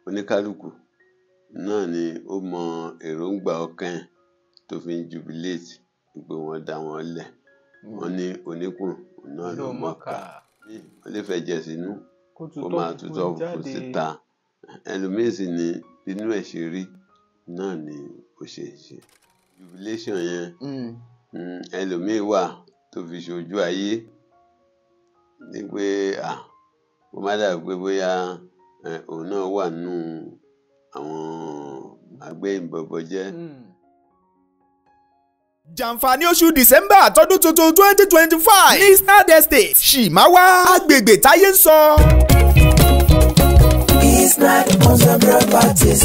Oníkálukú náà ni ó mọ èròǹgbà ọkàn ẹ̀ tó fi ń jubilate pé wọ́n dá wọn lẹ̀. Wọ́n ní oníkùn náà ló mọ̀ọ́kà, ó lè fẹ́ jẹ sínú kó máa tutọ́ funfun síta. Ẹlòmíín sì ni inú ẹ̀ ṣe rí náà ni ó ṣe ṣe jubilation yẹn. Ẹlòmíín wà tó fi ṣojú ayé ní pé kó má dàbí pé bóyá òun náà wà nínú àwọn agbẹ́yìnbọ̀bọ̀jẹ́. Jàǹfààní oṣù December tọdún tuntun 2025 ní Isnad Estate, Ṣìmáwá, agbègbè táyé ń sọ. Isnad Homes and Properties,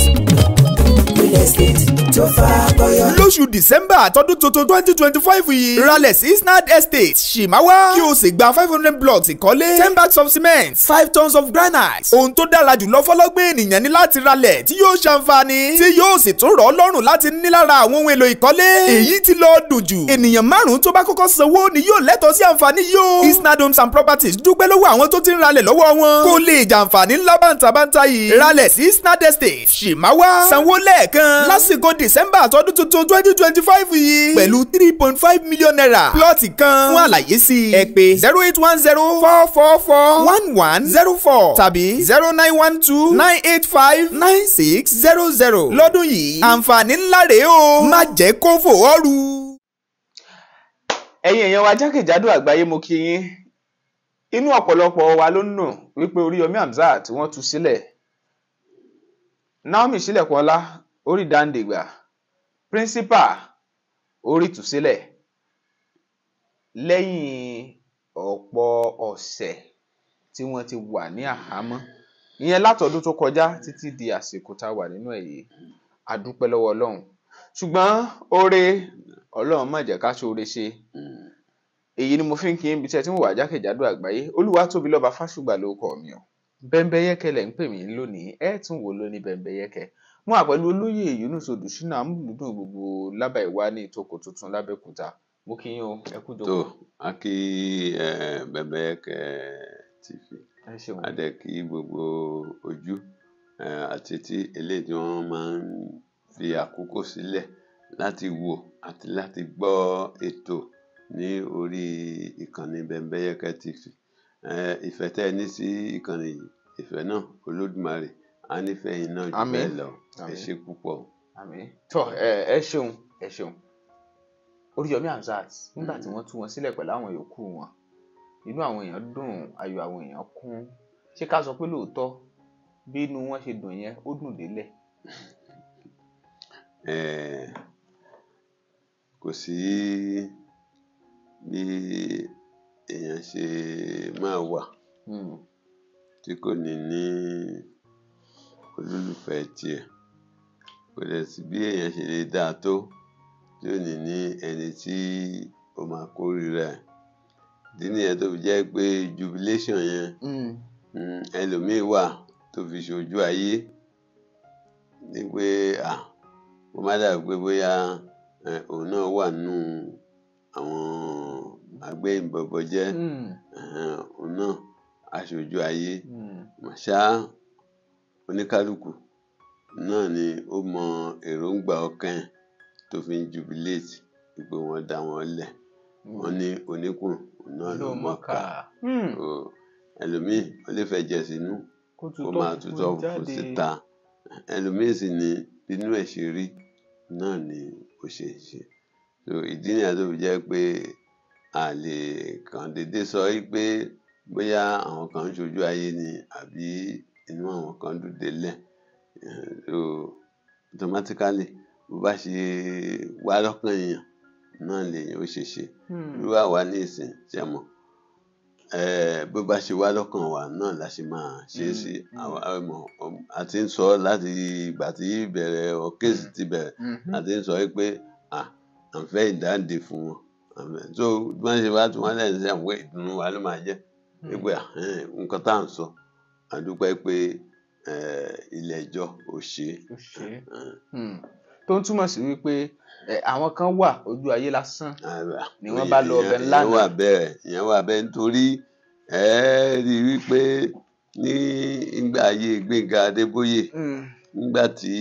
real estate tó fàkọyọ. Lóṣù December tọdún tuntun 2025 yìí, ralẹ̀ sí Isnad Estate, Ṣìmáwá, kí o sì gba 500 blocks ìkọ́lé, 10 bags of cement, 5 tons of granite. Ohun tó dára jùlọ fọlọ́gbọ́n ènìyàn ní láti ralẹ̀ tí yóò ṣàǹfààní, tí yóò sì tún rọ̀ ọ́ lọ́rùn láti ní lára àwọn ohun èlò ìkọ́lé. Èyí tí lọ dùn jù, ènìyàn márùn-ún tó bá kọ́kọ́ sanwó ni yóò lẹ́tọ̀ọ́ sí àǹfààní yìí o. Isnad Homes and Properties dúpẹ́ lọ́wọ́ àwọn tó ti ń ralẹ̀ lọ́wọ́ wọn kó lè jàǹfààní ńlá bàǹtàbàǹtà yìí. Ralẹ̀ sí Isnad Estate, Ṣìmáwá, sanwó lẹ́ẹ̀kan lásìkò December tọdún tuntun 2025 yìí pẹ̀lú ₦3.5 million plọ́ọ̀tì kan. Fún àlàyé sí i, ẹ pè 08104441104 tàbí 09129859600. Lọ́dún yìí, àǹfààní ńlá rèé o, má jẹ́ kó fò ọ́ ru. Ẹ̀yin èèyàn wa jákèjádò àgbáyé, mo kí yín. Inú ọ̀pọ̀lọpọ̀ wa ló ń dùn wípé Oríyọmí Hamzat tí wọ́n tú sílẹ̀, Naomi Sílẹ̀kùnọlá orí dáǹdègbà, principal orí tú sílẹ̀ lẹ́yìn ọ̀pọ̀ ọ̀sẹ̀ tí wọ́n ti wà ní àhámọ́, ìyẹn látọdún tó kọjá títí di àsìkò tá a wà nínú ẹ̀ yìí. A dúpẹ́ lọ́wọ́ Ọlọ́run, ṣùgbọ́n oore Ọlọ́run má jẹ́ ká ṣoore ṣe. Èyí ni mo fi ń kí ibi tí ẹ ti ń wà jákèjádò àgbáyé. Olúwatóbilọ́ba Fásùgbà ló kọ mi o. Bẹ́ńbẹ́yẹ́kẹ́ lẹ̀ ń pè mí lónìí, ẹ tún wò lónìí Bẹ́ńbẹ́yẹ́kẹ́. Mo wà pẹ̀lú olóyè Yunus Odùsínà, amúlùdùn gbogbo lábà ìwá ní ìtòkò tuntun lábẹ́òkúta. Mo kí yín o, ẹ kú Tó jókòó. A kí Bẹ́ńbẹ́yẹ́kẹ́ TV. Ẹ ṣeun. A dẹ̀ kí gbogbo ojú àti tí eléyìí tí wọ́n máa ń fi àkókò sílẹ̀ láti wò àti láti gbọ́ ètò ní orí ìkànnì Bẹ́ńbẹ́yẹ́kẹ́ TV. Ìfẹ́ tẹ́ ẹ ní sí ìkànnì yìí, ìfẹ́ náà, Olódùmarè á nífẹ̀ẹ́ yín náà jù Àmín. bẹ́ẹ̀ lọ. Ẹ Àmín. ṣé púpọ̀. Àmín. Tọ, ẹ ṣeun, ẹ ṣeun. Oríyọmí Hamzat, nígbà tí wọ́n tú wọn sílẹ̀ pẹ̀lú àwọn yòókù wọn, inú àwọn èèyàn dùn, ayọ̀ àwọn èèyàn kún. Ṣé ká sọ pé lóòótọ́ bí inú wọn ṣe dùn yẹn, ó dùn délẹ̀? Kò sí bí èèyàn ṣe máa wà tí kò ní ní olólùfẹ́ tiẹ̀. Kò dẹ̀ sí bí èèyàn ṣe lè dáa tó tí ò ní ní ẹni tí ó máa kórìíra ẹ̀. Ìdí nìyẹn tó fi jẹ́ pé jubilation yẹn, ẹlòmíín wà tó fi ṣojú ayé ní pé kó má dàbí pé bóyá òun náà wà nínú àwọn agbẹ́yìnbọ̀bọ̀jẹ́. Òun náà aṣojú ayé. Mà ṣá, oníkálukú náà ni ó mọ èròǹgbà ọkàn ẹ̀ tó fi ń jubilate pé wọ́n dá wọn lẹ̀. Wọ́n ní oníkùn náà ló mọ̀ọ́kà. Ẹlòmíì ó lè fẹ́ jẹ sínú kó kó máa tutọ́ funfun síta. Ẹlòmíì sì ní inú ẹ̀ ṣe rí náà ni ó ṣe ṣe. So ìdí nìyẹn tó fi jẹ́ pé a lè kàn déédéé sọ wípé bóyá àwọn kan ń ṣojú ayé ni àbí inú àwọn kan dùn délẹ̀. So automatically, bó bá ṣe wá lọ́kàn èèyàn náà lèèyàn ó ṣe ṣe. Irú àwa ní ìsìn, ṣe mọ̀, bó bá ṣe wá lọ́kàn wa náà la ṣe máa ṣe é sí. Àwa mọ̀, a ti ń sọ láti ìgbà tí ìbẹ̀rẹ̀ ọ case ti bẹ̀rẹ̀, a ti ń sọ wípé à ń fẹ́ ìdáǹdè fún wọn. So bí wọ́n ṣe bá tún wọ́n lẹ́yìn sí àwọn ìdùnnú wa ló máa jẹ́ wípé nǹkan tá à ń sọ, a dúpẹ́ pé ilé ẹjọ́ ò ṣe é. Ó ṣe é. Tó ń túmọ̀ sí wípé àwọn kan wà, ojú ayé lásán ni wọ́n bá lọ ọbẹ̀ ńlá. Ìyẹn wà bẹ́ẹ̀, ìyẹn wà bẹ́ẹ̀, nítorí ẹ rí i wípé Ní ìgbà ayé Gbénga Adébóyè, nígbà tí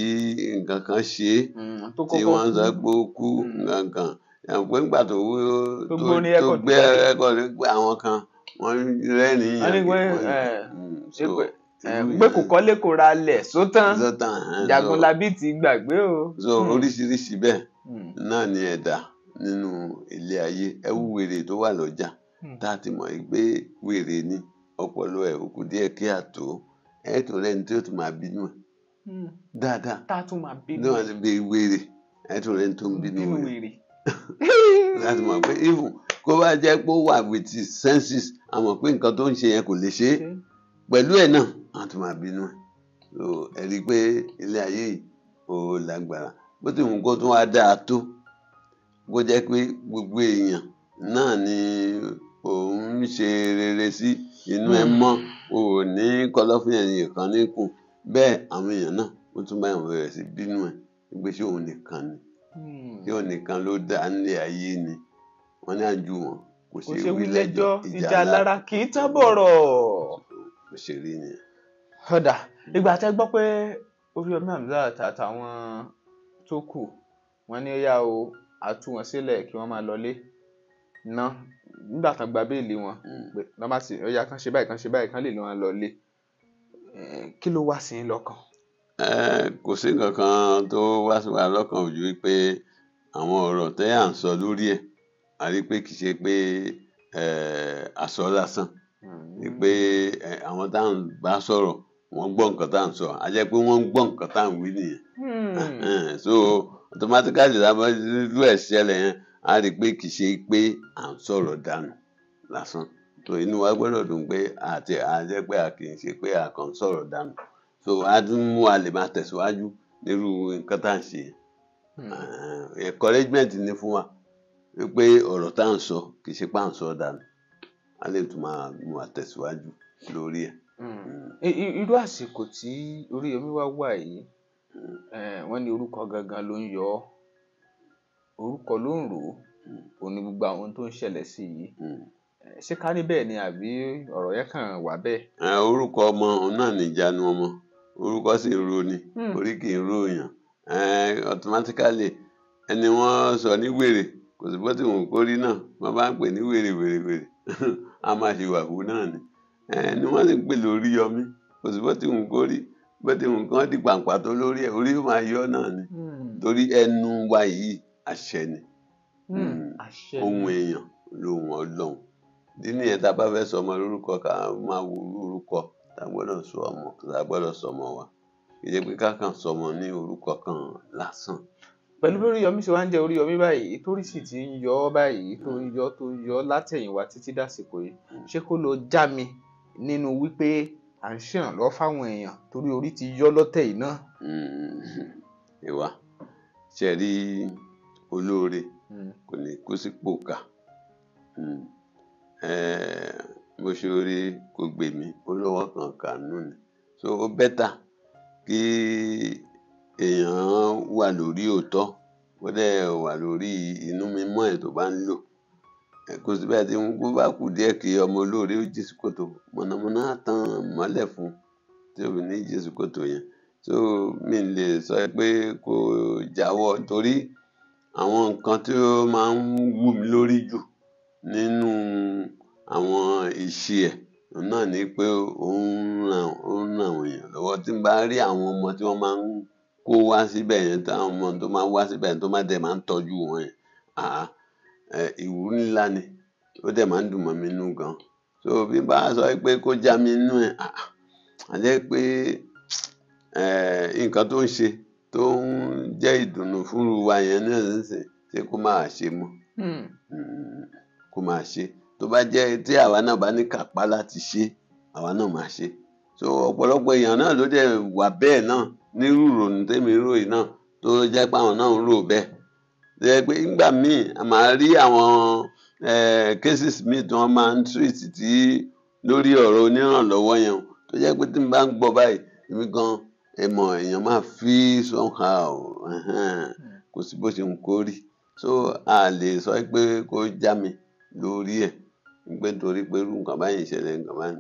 nǹkan kan ṣe é, tó tí kọ́kọ́ wọ́n kú. Sọ pé ó kú, nǹkan kan, ẹ̀ pé nígbà tó tó tó gbórí tó rẹ́kọ̀dù gbé jáde. Rẹ́kọ̀dù pé àwọn kan wọ́n rẹ́rìn-ín Wọ́n ní yàn pé wọ́n ṣé so pé irú pé kò kọ́lé kò ra lẹ̀ sótán sọ́tàn so Jagunlabi ti gbàgbé o. So oríṣiríṣi bẹ́ẹ̀ náà ni ẹ̀dá nínú ilé ayé. Ẹ wú wèrè tó wà lọ́jà, tá a ti mọ̀ pé wèrè ni, ọpọlọ ẹ̀ ó kù díẹ̀ kí àtó, ẹ̀ tó rẹ́ni tí ó tún máa bínú ẹ̀ dáadáa. Tá a tún máa bínú náà ti bí wèrè, ẹ̀ tó rẹ́ni tó ń bínú bínú wèrè wèrè. Láti mọ̀ pé even kó bá jẹ́ pé ó wà with his senses, a mọ̀ pé nǹkan tó ń ṣe yẹn kò lè ṣe é, pẹ̀lú ẹ̀ náà a tún máa bínú ẹ̀. So ẹ rí i pé ilé ayé yìí ó lágbára. Bó ti wù kó tún wá dáa tó, bó jẹ́ pé gbogbo èèyàn náà ni òun ń ṣe rere sí, inú ẹ mọ́, o ò ní kọ̀lọ̀fín ẹ̀yìn kan níkùn, bẹ́ẹ̀ àwọn èèyàn náà wọ́n tún bá wọn bẹ̀rẹ̀ sí bínú ẹ̀ pé ṣé òun nìkan ni, ṣé òun nìkan ló dá nílé ayé ni. Wọ́n ní àjù wọn kò Kò ṣe ṣe wí wí lẹ́jọ́, lẹ́jọ́, ìjà lára kì í tán bọ̀rọ̀. Bó ṣe rí nìyẹn. Ọ̀dà ìgbà tẹ́ gbọ́ pé Oríyọmí Hamzat àtàwọn tó kù wọ́n ní ó yá o, a tú wọn sílẹ̀ kí wọ́n máa lọlé ná nígbà tán gba béèlì wọn, pé wọ́n bá sì ó yá kán ṣe báyìí, kán ṣe báyìí, kán lè lọ wọn lọlé. Kí ló wá sí yín lọ́kàn? Kò sí nǹkan kan tó wá sí wa lọ́kàn ojú wípé àwọn ọ̀rọ̀ tẹ́ à ń sọ lórí ẹ̀, a rí pé kì í ṣe pé àsọ lásán, wípé àwọn tá à ń bá sọ̀rọ̀ wọ́n gbọ́ nǹkan tá à ń sọ, a jẹ́ pé wọ́n ń gbọ́ nǹkan tá à ń wí nìyẹn. So automatically tá a bá irú ẹ̀ ṣẹlẹ̀ yẹn, a rí pé kì í ṣe pé à ń sọ̀rọ̀ dànù lásán. So inú wa gbọ́dọ̀ dùn pé àti a jẹ́ pé a kì í ṣe pé a kàn ń sọ̀rọ̀ dànù. So a tún mú wa lè máa tẹ̀síwájú nírú nǹkan tá à ń ṣe yẹn. Encouragement ni fún wa wípé ọ̀rọ̀ tá à ń sọ kì í ṣe pé à ń sọ dànù, a lè tún máa mú wa tẹ̀síwájú lórí ẹ̀. Irú àsìkò tí Oríyọmí wá wà yìí, wọ́n ní orúkọ gangan ló ń yọ ọ́, orúkọ ló ń rò ó, òun ni gbogbo àwọn tó ń ṣẹlẹ̀ sí yìí. Ṣé ká ní bẹ́ẹ̀ ni àbí ọ̀rọ̀ yẹn kàn wá bẹ́ẹ̀? Orúkọ ọmọ òun náà ní ìjánu ọmọ, orúkọ sì ń ro ni, orí kì í ro èèyàn. Automatically ẹni wọ́n sọ ní wèrè, kò sí bó ti wù kó rí náà, wọ́n bá ń pè ní wèrè wèrè wèrè, a máa ṣe wàhù náà ni. Ẹni wọ́n sì ń pè lórí Yọmí, kò sí bó ti wù kó rí, bó ti wù kán di pàǹpà tó lórí ẹ̀, orí ó máa yọ náà ni. Torí ẹnu wa yìí àṣẹ ni. Àṣẹ Ohun ni. Èèyàn lóhun Ọlọ́run. Ìdí nìyẹn tá a bá fẹ́ sọ ọmọ lórúkọ, ká máa wo orúkọ tá a gbọ́dọ̀ sọ ọmọ, tá a gbọ́dọ̀ sọ ọmọ wa. Kì í ṣe pé ká kàn sọ ọmọ ní orúkọ kan lásán. Pẹ̀lú bí Oríyọmí ṣe wá ń jẹ́ Oríyọmí báyìí, torí sì ti ń yọ ọ́ báyìí, tó ń yọ, tó ń yọ látẹ̀yìnwá títí dàsìkò yìí, ṣé kó lọ já mi nínú wípé à ń ṣèrànlọ́wọ́ fáwọn èèyàn torí orí ti yọ lọ́tẹ̀ yìí náà? Ìwà ṣe rí olóore kò ní kó sípò ká. Bó ṣe orí kò gbè mí, ó lọ́wọ́ kan kànú ni. So ó better kí èèyàn wà lórí òótọ́, kó dẹ̀ wà lórí inú mímọ́ ẹ̀ tó bá ń lò. Kò sí bẹ́ẹ̀ tí ń kó bá kù díẹ̀ kí ọmọ olóore ó jí sí kòtò, mọ̀nàmọ́ná á tan mọ́lẹ̀ fún un tí ó fi ní jí sí kòtò yẹn. So mi lè sọ pé kó jáwọ́ torí àwọn nǹkan tí ó máa ń wú mi lórí jù nínú àwọn ìṣe ẹ̀ náà ni pé ó ń ran àwọn èèyàn lọ́wọ́. Tí n bá rí àwọn ọmọ tí wọ́n máa ń kó wá síbẹ̀ yẹn, táwọn ọmọ tó máa ń wá síbẹ̀ yẹn tó máa dẹ̀ máa ń tọ́jú wọn yẹn, àá, ìwúrí ńlá ni, ó dẹ̀ máa ń dùn mọ́ mi nínú gan. So bí n bá sọ pé kó já mi nínú ẹ̀, àá, a jẹ́ pé nǹkan tó ń ṣe tó ń jẹ́ ìdùnnú fún irú wa yẹn náà nísìnyí, ṣé kó máa ṣe mọ́? Kó máa ṣe. Tó bá jẹ́ tí àwa náà bá ní kàpá láti ṣe, àwa náà máa ṣe. So ọ̀pọ̀lọpọ̀ èèyàn náà ló dẹ̀ wà bẹ́ẹ̀ náà nírú ìrònú tèmi ń rò yìí náà, tó jẹ́ pé àwọn náà ń rò bẹ́ẹ̀. Tó jẹ́ pé nígbà míì a máa rí àwọn cases míì tí wọ́n máa ń treat tí lórí ọ̀rọ̀ onírànlọ́wọ́ yẹn o, tó jẹ́ pé tí n bá ń gbọ́ báyìí, èmi gan, ẹ mọ̀, èèyàn máa feel somehow, kò sí bó ṣe ń kó rí. So a lè sọ pé kó já mi lórí ẹ̀, pé nítorí pé irú nǹkan báyìí ń ṣẹlẹ̀, nǹkan báyìí,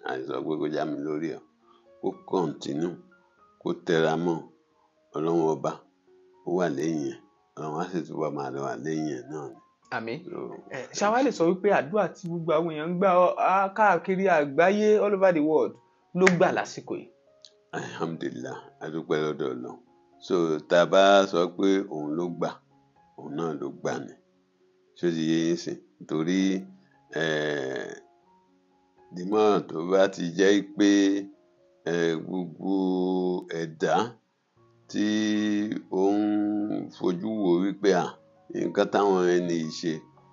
A lè sọ pé kó já mi lórí ẹ̀, kó kọ̀ǹtínú, kó tẹra mọ́. Ọlọ́run ọba ó wà lẹ́yìn ẹ̀, Ọlọ́run á sì túbọ̀ máa lọ wà lẹ́yìn ẹ̀ náà ni. Àmín. So, Ṣáwá lè sọ wípé àdúrà tí gbogbo àwọn èèyàn ń gbà káàkiri àgbáyé, all over the world, ló gbà lásìkò yìí? Alhamdulillah, a dúpẹ́ lọ́dọ̀ Ọlọ́run. So tá a bá sọ pé òun ló gbà, òun náà ló gbà ni. Ṣó ti yé yín sìn? Torí dìmọ́ tó bá ti jẹ́ pé gbogbo ẹ̀dá tí ó ń fojú wo wípé à nǹkan táwọn ẹni yìí ṣe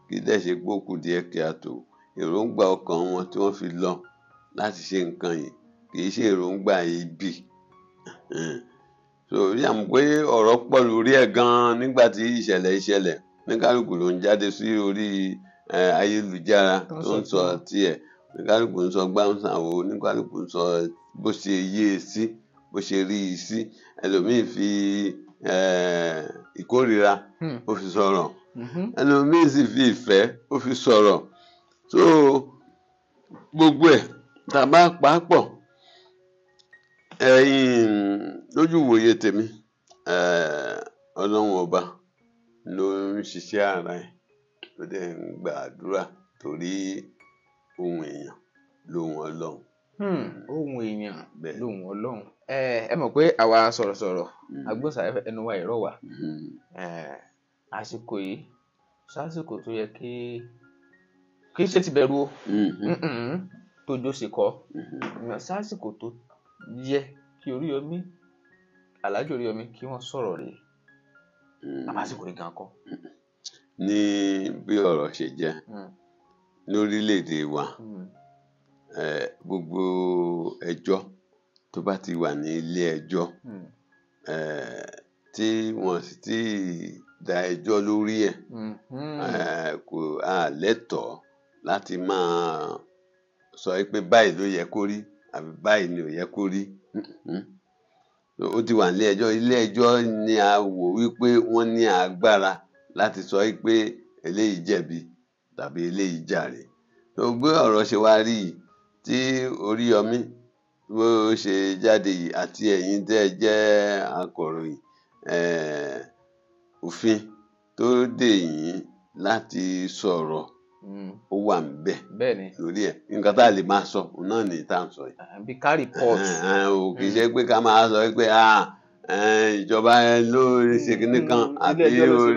kì í dẹ̀ ṣe pé ó kù díẹ̀ kí a tó, èròǹgbà ọkàn wọn tí wọ́n fi lọ láti ṣe nǹkan yìí kì í ṣe èròǹgbà ibi. So bí àmọ́ pé ọ̀rọ̀ pọ̀ lórí ẹ̀ gan-an nígbà tí ìṣẹ̀lẹ̀ ìṣẹ̀lẹ̀, oníkálukú ló ń jáde sí orí ayélujára tó ń sọ tiẹ̀, oníkálukú ń sọ gbáǹsàwò, oníkálukú ń sọ bó ṣe yé e sí, bó ṣe rí i sí. Ẹlòmíì fi ìkórìíra ó fi sọ̀rọ̀, ẹlòmíì sì fi ìfẹ́ ó fi sọ̀rọ̀. So gbogbo ẹ̀ tá a bá pa á pọ̀, ẹ̀yin lójú ìwòye tèmi, Ọlọ́run ọba ló ń ṣiṣẹ́ ara ẹ̀, ló dẹ̀ ń gbàdúrà, torí ohun èèyàn lóhun Ọlọ́run. Ohun èèyàn Bẹ́ẹ̀. lóhun Ọlọ́run. Ẹ mọ̀ pé àwa sọ̀rọ̀sọ̀rọ̀ agbóhùnsáfẹ́fẹ́, ẹnu wa ìrọ̀ wà. Àsìkò yìí sásìkò tó yẹ kí kì í ṣe ti bẹ̀rù o, tójó sì kọ́ sásìkò tó yẹ kí Oríyọmí, Alhaji Oríyọmí, kí wọ́n sọ̀rọ̀ rèé, àbásìkò yìí gan kọ́? Ní bí ọ̀rọ̀ ṣe jẹ́ lórílẹ̀‐èdè wa, gbogbo ẹjọ́ tó bá ti wà ní ilé ẹjọ́, tí wọ́n sì ti dá ẹjọ́ lórí ẹ̀, kò á lẹ́tọ̀ọ́ láti máa sọ pé báyìí ló yẹ kó rí àbí báyìí ni ò yẹ kó rí. Ó ti wà ní ẹjọ́, ilé ẹjọ́ ni a wò wípé wọ́n ní agbára láti sọ pé eléyìí jẹ̀bi tàbí eléyìí jàre. Tó gbé ọ̀rọ̀ ṣe wá rí yìí tí Oríyọmí bó ṣe jáde yìí àti ẹ̀yin tẹ́ ẹ jẹ́ akọ̀ròyìn, òfin tó dè yín láti sọ̀rọ̀ ó wà ńbẹ̀ lórí ẹ̀. Nǹkan tá a lè máa sọ òun náà ní tá à ń sọ yìí. Bí ká report. O kì í ṣe pé ká máa sọ pé ìjọba ló ṣe kinní kan àbí orí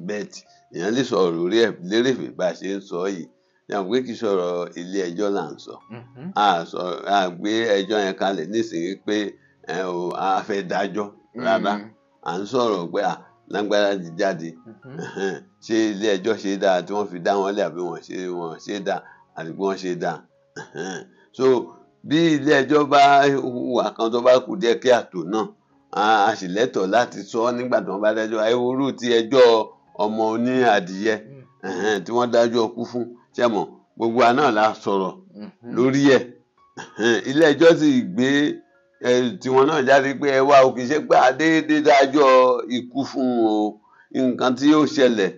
bẹ́ẹ̀. Èèyàn lè sọ̀rọ̀ lórí ẹ̀ lérèfé bá a ṣe ń sọ yìí. Yàtọ̀ pé kì í sọ̀rọ̀ ilé ẹjọ́ là ń sọ. A gbé ẹjọ́ yẹn kalẹ̀ nísìnyí pé a fẹ́ dájọ́ rárá. À ń sọ̀rọ̀ pé lágbára ti jáde, ṣé ilé ẹjọ́ ṣe dáa tí wọ́n fi dá wọn lẹ̀ àbí wọ́n ṣe dáa àbí wọ́n ṣe dáa. So bí ilé ẹjọ́ bá hùwà kan tó bá kù díẹ̀ kí àtò náà, a sì lẹ́tọ̀ọ́ láti sọ nígbà tí wọ́n bá dájọ́. Ewúrú ti ẹjọ́ ọmọ oní adìyẹ tí wọ́n dájọ́ kú fún, ṣé mọ̀ gbogbo wa náà la sọ̀rọ̀ lórí ẹ̀. Ilé ẹjọ́ sì gbé tiwọn náà jáde pé ẹ wá o, kì í ṣe pé adéédé dájọ́ ikú fún o. Nǹkan tí ó ṣẹlẹ̀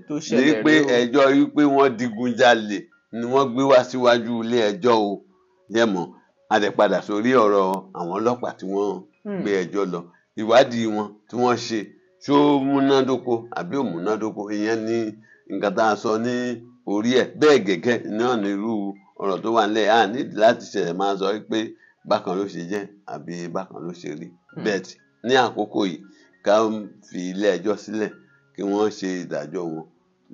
ní pé ẹjọ́ wípé wọ́n digunjalè ni wọ́n gbé wá síwájú ilé ẹjọ́ o. Yẹ mọ̀ a dẹ̀ padà sórí ọ̀rọ̀ àwọn ọlọ́pàá tí wọ́n gbé ẹjọ́ lọ, ìwádìí wọn tí wọ́n ṣe ṣó múnádóko àbí ò múnádóko, ìyẹn ní nǹkan tá a sọ ní orí ẹ̀. Bẹ́ẹ̀ gẹ́gẹ́ náà ní irú ọ̀rọ̀ tó wà nílẹ̀, a nídìí láti ṣẹlẹ̀ máa sọ pé bákan ló ṣe jẹ́ àbí bákan ló ṣe rí. Bẹ́ẹ̀ ní àkókò yìí ká fi ilé ẹjọ́ sílẹ̀ kí wọ́n ṣe ìdájọ́ wọn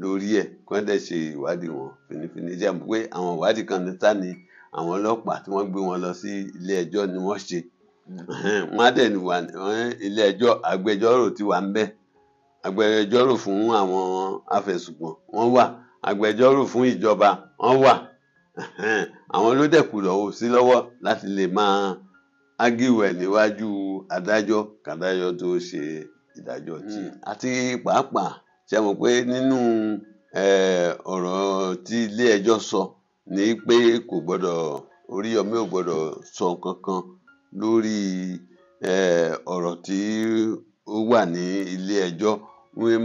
lórí ẹ̀, kí wọ́n dẹ̀ ṣe ìwádìí wọn fínífíní. Jẹ́ pé àwọn ìwádìí kan ní ta ni àwọn ọlọ́pàá tí wọ́n gbé wọn lọ sí ilé ẹjọ́ ni wọ́n ṣe. Wọ́n á dẹ̀ wà ní ilé ẹjọ́, agbẹjọ́rò ti wà ńbẹ̀, agbẹjọ́rò fún àwọn afẹ̀sùnkàn wọ́n wà, agbẹjọ́rò fún ìjọba wọ́n wà. Àwọn ló dẹ̀ kù lọ́wọ́ sí lọ́wọ́ láti lè máa ágìwẹ̀ níwájú adájọ́ kàdájọ́ tó ṣe ìdájọ́ tí. Àti pàápàá ṣe mọ̀ pé nínú ọ̀rọ̀ tí ilé ẹjọ́ sọ ni pé kò gbọ́dọ̀, Oríyọmí ò gbọ́dọ̀ sọ kankan lórí ọ̀rọ̀ tí ó wà ní ilé ẹjọ́.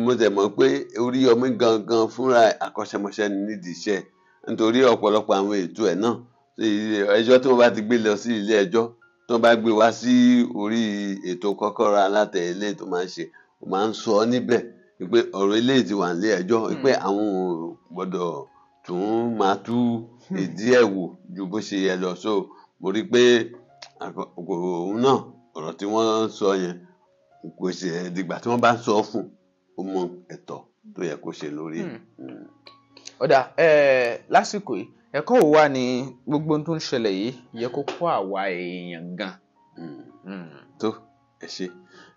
Mo tẹ̀ mọ̀ pé Oríyọmí gangan fúnra akọ́ṣẹ́mọṣẹ́ nídìí iṣẹ́. Nítorí ọ̀pọ̀lọpọ̀ àwọn ètò ẹ̀ náà, ẹjọ́ tí wọ́n bá ti gbé lọ sí ilé ẹjọ́, tí wọ́n bá gbé wá sí orí ètò kọ́kọ́rọ́ alátẹ ilé tó máa ń ṣe, ó máa ń sọ níbẹ̀ pé ọ̀rọ̀ eléyìí ti wà nílé ẹjọ́, pé àwọn ò gbọ́dọ̀ tún máa tú ìdí ẹ̀ wò ju bó ṣe yẹ lọ. So mo rí i pé òun náà ọ̀rọ̀ tí wọ́n sọ yẹn kò ṣe dìgbà tí wọ́n bá sọ fún ó mọ ẹ̀tọ́ tó yẹ kó ṣe lórí ẹ̀. Ọ̀dà, lásìkò yìí ẹ̀kọ́ wo wá ni gbogbo ohun tó ń ṣẹlẹ̀ yìí yẹ kó kọ́ àwa èèyàn gan? Tó ẹ ṣe,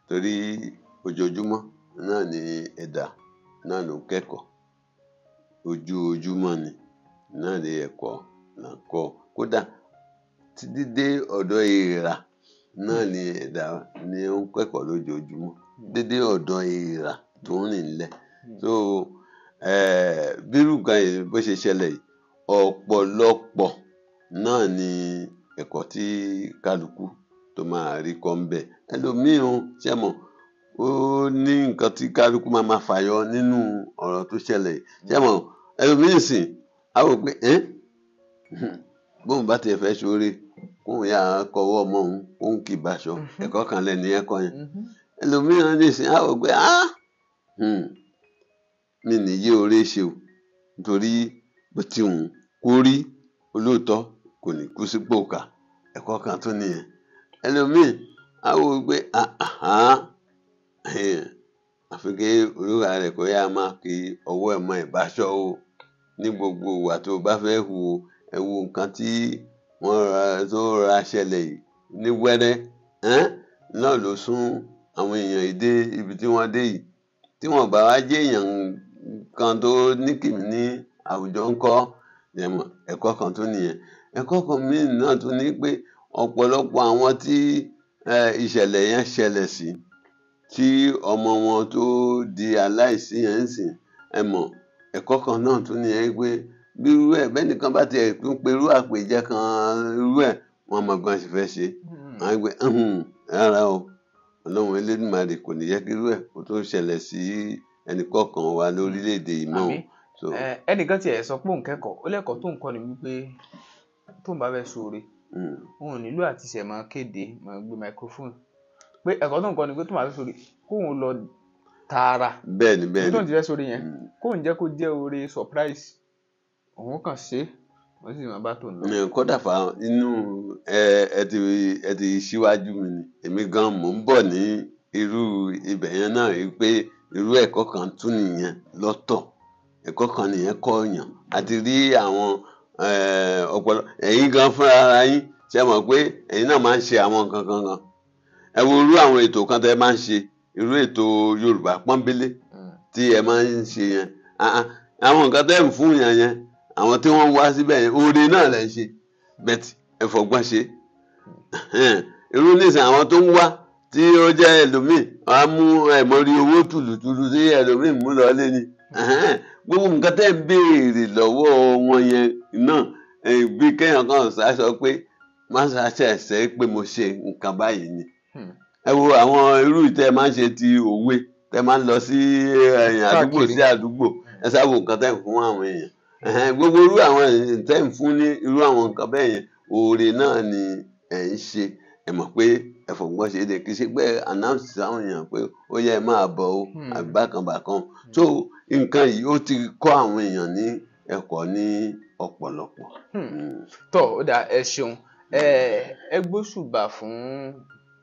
torí ojoojúmọ́ náà ni ẹ̀dá náà ló ń kẹ́kọ̀ọ́, ojoojúmọ́ ni náà ni ẹ̀kọ́ là ń kọ́. Kódà títí dé ọ̀dọ̀ èèrà náà ni ẹ̀dá ni ó ń kẹ́kọ̀ọ́ lójoojúmọ́, dédé ọ̀dọ̀ èèrà tó ń rìn lẹ̀. So bírú nǹkan yìí bó ṣe ṣẹlẹ̀ yìí, ọ̀pọ̀lọpọ̀ náà ni ẹ̀kọ́ tí kálukú tó máa rí kọ́ ń bẹ̀. Ẹlòmíì ó ṣe mọ̀, ó ní nǹkan tí kálukú máa máa fàyọ nínú ọ̀rọ̀ tó ṣẹlẹ̀ yìí. Ṣe mọ̀, ẹlòmíì sìn á wò pé bóun bá tiẹ̀ fẹ́ ṣoore, kóun yà á kọwọ́ ọmọ òun, kóun kì í báṣọ, ẹ̀kọ́ kan lẹ́nu ẹ̀kọ́ yẹn. Ẹlòmíì ní sìn á wò pé mi ní yé oore ṣe o, nítorí bó ti wù kó rí olóòótọ́ kò ní kú sípò kà, ẹ̀kọ́ kan tún nìyẹn. Ẹlòmíì á wò pé àfi kí olúwa rẹ̀ kó yá máa kí ọwọ́ ẹ̀ mọ ìbáṣọ o ní gbogbo ìwà tó bá fẹ́ hù o. Ẹ wo nǹkan tí wọ́n tó ra ṣẹlẹ̀ yìí ní wẹ́rẹ́ náà ló sún àwọn èèyàn yìí dé ibi tí wọ́n dé yìí. Tí wọ́n bá wá jẹ́ èèyàn kan tó ní kìmí ní àwùjọ ńkọ́, ẹ̀kọ́ kan tó nìyẹn. Ẹ̀kọ́ kan míì náà tún ní pé ọ̀pọ̀lọpọ̀ àwọn tí ìṣẹ̀lẹ̀ yẹn ṣẹlẹ̀ sí, tí ọmọ wọn tó di aláìsí yẹn ń sìn, ẹ mọ̀, ẹ̀kọ́ kan náà tún nìyẹn pé bí irú ẹ̀ bẹ́ẹ̀ nìkan bá tiẹ̀ tún pe irú àpèjẹ kan irú ẹ̀, wọ́n mọ̀ bí wọ́n ṣe fẹ́ ṣe. Wọ́n á gbé rárá o, Ọlọ́run Elédùmarè kò ní jẹ́ kí irú ẹ̀ kó tó ṣẹlẹ̀ sí ẹnìkọ̀ọ̀kan wa lórílẹ̀‐èdè yìí mọ́ o. Ẹnìkan tiẹ̀ sọ pé òun kẹ́kọ̀ọ́, ó lẹ́kọ̀ọ́ tó ń kọ́ ni wípé tóun bá fẹ́ ṣoore, òun ò nílò àti ṣẹ̀ máa kéde, máa gbé microphone. Pé ẹ̀kọ́ tó ń kọ́ ni pé tóun bá fẹ́ ṣoore, kóun lọ tààrà. Bẹ́ẹ̀ni bẹ́ẹ̀ni. Tóun ti fẹ́ ṣoore yẹn, kóun jẹ́ kó jẹ́ oore surprise, òun kàn ṣe, wọ́n sì máa bá tòun lọ. Kódà fà inú ẹ ti ṣíwájú mi ni, èmi gan mò ń bọ̀ ní irú ibẹ̀ yẹn náà pé irú ẹ̀kọ́ kan tún nìyẹn lọ́tọ̀, ẹ̀kọ́ kan nìyẹn kọ́ yàn. A ti rí àwọn ọ̀pọ̀lọ ẹ̀yin gan fúnra ara yín ṣe mọ̀ pé ẹ̀yin náà máa ń ṣe àwọn nǹkan kan kan. Ẹ wo irú àwọn ètò kan tẹ́ máa ń ṣe, irú ètò Yorùbá pọ́nbélé tí ẹ máa ń ṣe yẹn. Àwọn nǹkan tẹ́ ń fún yàn yẹn, àwọn tí wọ́n wá síbẹ̀ yẹn, oore náà lẹ̀ ń ṣe, bẹ́ẹ̀ ẹ fọgbọ́n ṣe. Irú nísìnyí àwọn tó ń wá tí ó jẹ́ ẹlòmíì, wọ́n á mú ẹ̀mọ́rí owó tùlùtùlù tí ẹlòmíì mú lọ lé ni. Gbogbo nǹkan tẹ́ ń béèrè lọ́wọ́ wọn yẹn náà, bí kéèyàn kan ṣá sọ pé má ṣàṣẹ̀ṣẹ̀ pé mo ṣe nǹkan báyìí ni. Ẹ wo àwọn irú ìtẹ́ máa ń ṣe ti òwe, tẹ́ máa ń lọ sí àdúgbò sí àdúgbò, ẹ sábò nǹkan tẹ́ ń fún àwọn èèyàn. Gbogbo irú àwọn tẹ́ ń fún ní irú àwọn nǹkan bẹ́ẹ̀ yẹn, oore náà ni ẹ̀ ń ṣe. Ẹ mọ̀ pé ẹ fọgbọ́n ṣe é dé, kì í ṣe pé announce sáwọn èèyàn pé ó yẹ ẹ máa bọ̀ o àbí bákan bákan. So nǹkan yìí ó ti kọ́ àwọn èèyàn ní ẹ̀kọ́ ní ọ̀pọ̀lọpọ̀. Tọ́ ó dà, ẹ ṣeun. Ẹ gbóṣùbà fún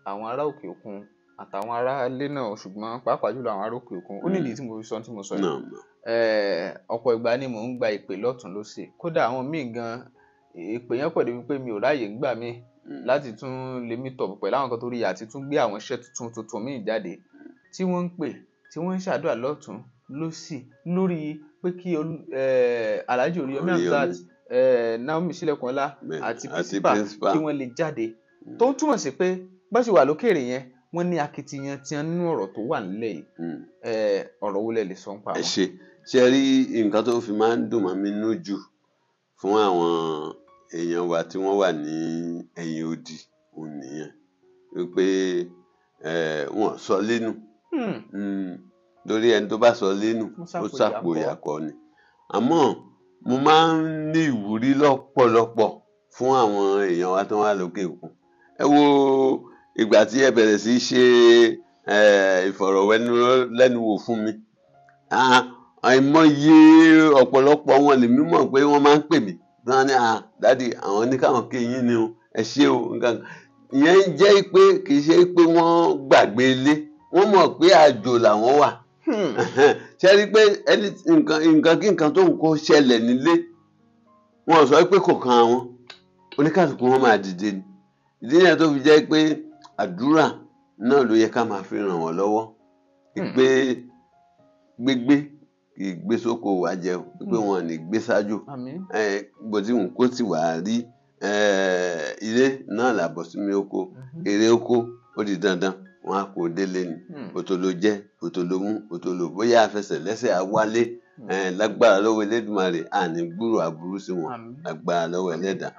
àwọn ará òkè òkun àtàwọn ará ilé náà, ṣùgbọ́n pàápàá jùlọ àwọn ará òkè òkun. Ó nídìí tí mo fi sọ tí mo sọ yìí. Ọ̀pọ̀ ìgbà ni mò ń gba ìpè lọ́tùn lósì, kódà àwọn míì gan ìpè yẹn pọ̀ débi pé mi ò ráàyè ń gbà míì láti tún lè meet up pẹ̀lú àwọn kan tó rí àti tún gbé àwọn iṣẹ́ tuntun tuntun míì jáde tí wọ́n ń pè, tí wọ́n ń ṣàdúrà lọ́tùn lósì lórí pé kí Alhaji Oríyọmí Hamzat, Naomi Sílẹ̀kùnọlá àti Principal kí wọ́n lè jáde. Tó ń túmọ̀ sí pé bá ṣe wà lókèrè yẹn, wọ́n ní akitiyan tí wọ́n nínú ọ̀rọ̀ tó wà nílẹ̀ yìí. Ọ̀rọ̀ wo lẹ lè sọ nípa wọn? Ẹ ṣe rí nǹkan tó fi máa ń dùn mọ́ mi nú jù fún àwọn èèyàn wa tí wọ́n wà ní ẹ̀yìn odi òun nìyẹn, wípé wọ́n sọ lẹ́nu. Lórí ẹni tó bá sọ lẹ́nu ó sàpò ìyàkọ́ ni. Àmọ́ Mo máa ń ní ìwúrí lọ́pọ̀lọpọ̀ fún àwọn èèyàn wa tó wà lókè òkun. Ẹ wo ìgbà tí ẹ bẹ̀rẹ̀ sí í ṣe ìfọ̀rọ̀wánilẹ́nuwò fún mi. Àìmọye ọ̀pọ̀lọpọ̀ wọn lèmi mọ̀ pé wọ́n máa ń pè mí. Wọ́n ní, "Daddy, àwọn ní káwọn kí yín ni o, ẹ ṣé o." Nǹkan ìyẹn ń jẹ́ pé kì í ṣe pé wọ́n gbàgbé ilé, wọ́n mọ̀ pé àjò làwọn wà. Ṣe rí i pé ẹni nǹkan kí nǹkan tó ń kó ṣẹlẹ̀ nílé, wọn sọ pé kò kan àwọn, oníkàlùkù wọn máa dìde ni. Ìdí nìyẹn tó fi jẹ́ pé àdúrà náà ló yẹ ká máa fi ràn wọ́n lọ́wọ́, pé gbégbé kì í gbé sóko wá jẹun, pé wọn ò ní gbé ṣáájú. Bó ti wù kó sì wà rí, ilé náà làbọ̀ sí mi oko, èrè oko ó di dandan wọn á kó délé ni. Òtòló jẹ, òtòló mú, òtòló bóyá àfẹsẹ̀ lẹ́sẹ̀ á wálé. Lágbára lọ́wọ́ Elédùmarè, àní gbúrò aburú sí wọn. Lágbára lọ́wọ́ Ẹlẹ́dàá,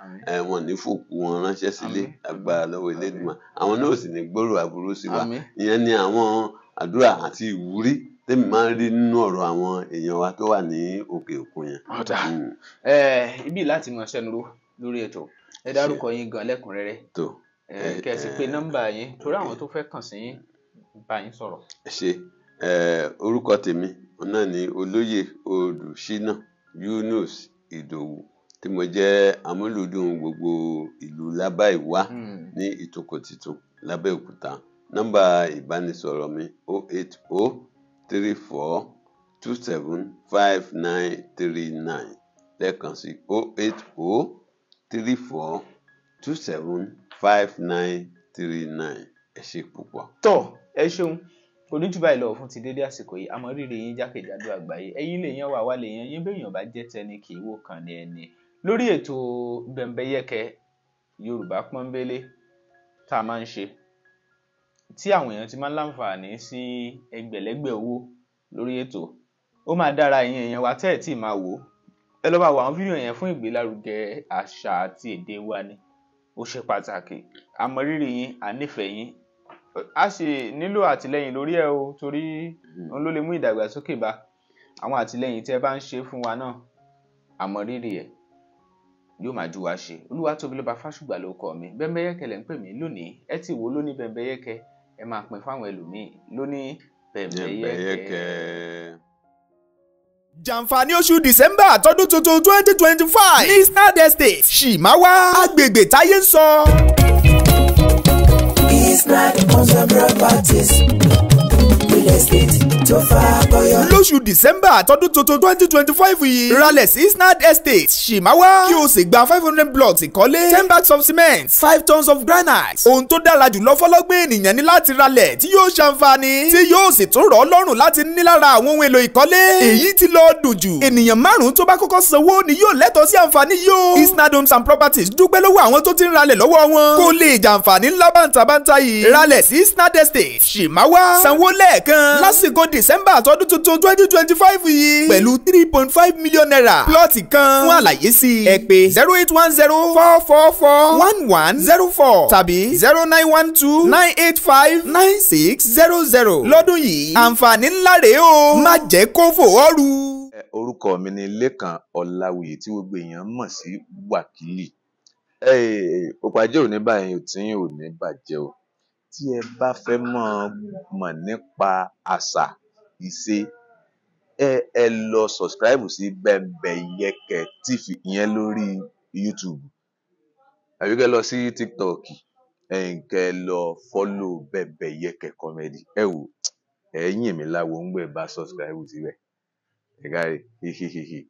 wọn ní fòkú wọn ránṣẹ́ sílé. Lágbára lọ́wọ́ Elédùmarè, àwọn náà sì ní gbúrò aburú sí wa. Ìyẹn ni àwọn àdúrà àti ìwúrí tèmi máa ń rí nínú ọ̀rọ̀ àwọn èèyàn wa tó wà ní òkè òkun yẹn. Ọ̀dà, ibi láti mọ̀ ṣẹ́nu ró lórí ètò, ẹ dárúkọ yín gan lẹ́kùnrẹ́rẹ́, kẹ́ ẹ sì pé nọ́mbà yín torí àwọn tó fẹ́ kàn sí yín, bá yín sọ̀rọ̀. Ṣe orúkọ tèmi náà ni Olóyè Olùṣínà Yunus Ìdòwú, tí mo jẹ́ amúlùdùn gbogbo ìlú Lábàìwá ní Ìtòkò Tìtún l'Abẹ́òkúta. Nọ́mbà ìbánisọ̀rọ̀ mi 080 34 27 5939. Lẹ́ẹ̀kan sí, 080 34 27 5939. Ẹ ṣé púpọ̀. Tọ́ ẹ ṣeun, kò ní jù báyìí lọ fún ti dédé àsìkò yìí. Àmọ́ rírì yín jákèjádò àgbáyé, ẹ̀yin lè yan wà wá lè yan yín, béèyàn bá jẹ́ tẹni kì í wò kàn ní ẹni. Lórí ètò Bẹ̀m̀bẹ̀yẹkẹ Yorùbá Pọ́nbélé tá a máa ń ṣe, tí àwọn èèyàn ti máa ń láǹfààní sí ẹgbẹ̀lẹ́gbẹ̀ owó lórí ètò, ó máa dára ìyẹn èèyàn wa tẹ́ ẹ̀ tí ì máa wò ó, ẹ lọ́ máa wo àwọn fídíò yẹn fún ìgbélárugẹ àṣà àti èdè wa ni, ó ṣe pàtàkì. Àmọ́ rírì yín, à nífẹ̀ẹ́ yín, a sì nílò àtìlẹ́yìn lórí ẹ̀ o, torí òun ló lè mú ìdàgbàsókè bá àwọn àtìlẹ́yìn tẹ́ bá ń ṣe fún wa náà. Àmọ́ rírì ẹ̀ yóò máa ju wa ṣe. Olúwatóbilọ́ba Fásùgbà ló kọ mi, Bẹ́mbẹ́yẹ́kẹ́ lẹ́ ń pè mí lónìí. Ẹ ti wò lóní Bẹ́mbẹ́yẹ́kẹ́, ẹ máa pín fáwọn ẹlòmíì lóní Bẹ́mbẹ́yẹ́kẹ́. Jàǹfààní oṣù December tọdún tuntun 2025 ní Snad Estate, Ṣìmáwá, agbègbè táyé ń sọ. Isnad Homes and Properties, real estate tó fàkọyọ. Lóṣù December tọdún tuntun 2025 yìí, ralẹ̀ sí Snad Estate, Ṣìmáwá, kí o sì gba 500 blocks ìkọ́lé, 10 bags of cement, 5 tons of granite. Ohun tó dára jùlọ fọlọ́gbọ́n ènìyàn ní láti ralẹ̀ tí yóò ṣàǹfààní, tí yóò sì tún rọ̀ ọ́ lọ́rùn láti ní lára àwọn ohun èlò ìkọ́lé. Èyí tí lọ dùn jù, ènìyàn márùn-ún tó bá kọ́kọ́ sanwó ni yóò lẹ́tọ̀ọ́ sí àǹfààní yìí o. Isnad Homes and Properties dúpẹ́ lọ́wọ́ àwọn tó ti ń ralẹ̀ lọ́wọ́ wọn kó lè jàǹfààní ńlá bàǹtàbàǹtà yìí. Ralẹ̀ sí Snad Estate, Ṣìmáwá, sanwó lẹ́ẹ̀kan lásìkò December tọdún tuntun 2025 yìí pẹ̀lú ₦3.5 million plọ́ọ̀tì kan. Fún àlàyé sí i, ẹ pè 0810 444 1104 tàbí 0912 985 9600. Lọ́dún yìí, àǹfààní ńlá rèé o, má jẹ́ kó fò ọ́ ru. Orúkọ mi ni Lékan Ọláwuyì, tí gbogbo èèyàn mọ̀ sí Wákìlì. Òpàjẹ́ ò ní báyìí tí ò ní bàjẹ́ o. Tí ẹ bá fẹ́ mọ̀ mọ̀ nípa àṣà ìṣe, ẹ lọ subscribe sí Bẹ́mbẹ́yẹ́kẹ́ TV, ìyẹn lórí YouTube, àbí kẹ́ lọ sí TikTok, ẹ̀yin kẹ́ lọ follow Bẹ́mbẹ́yẹ́kẹ́ Comedy. Ẹ wò, ẹ yìn mí láwo ń gbẹ bá subscribe síbẹ̀. Ẹ káre hihihihi.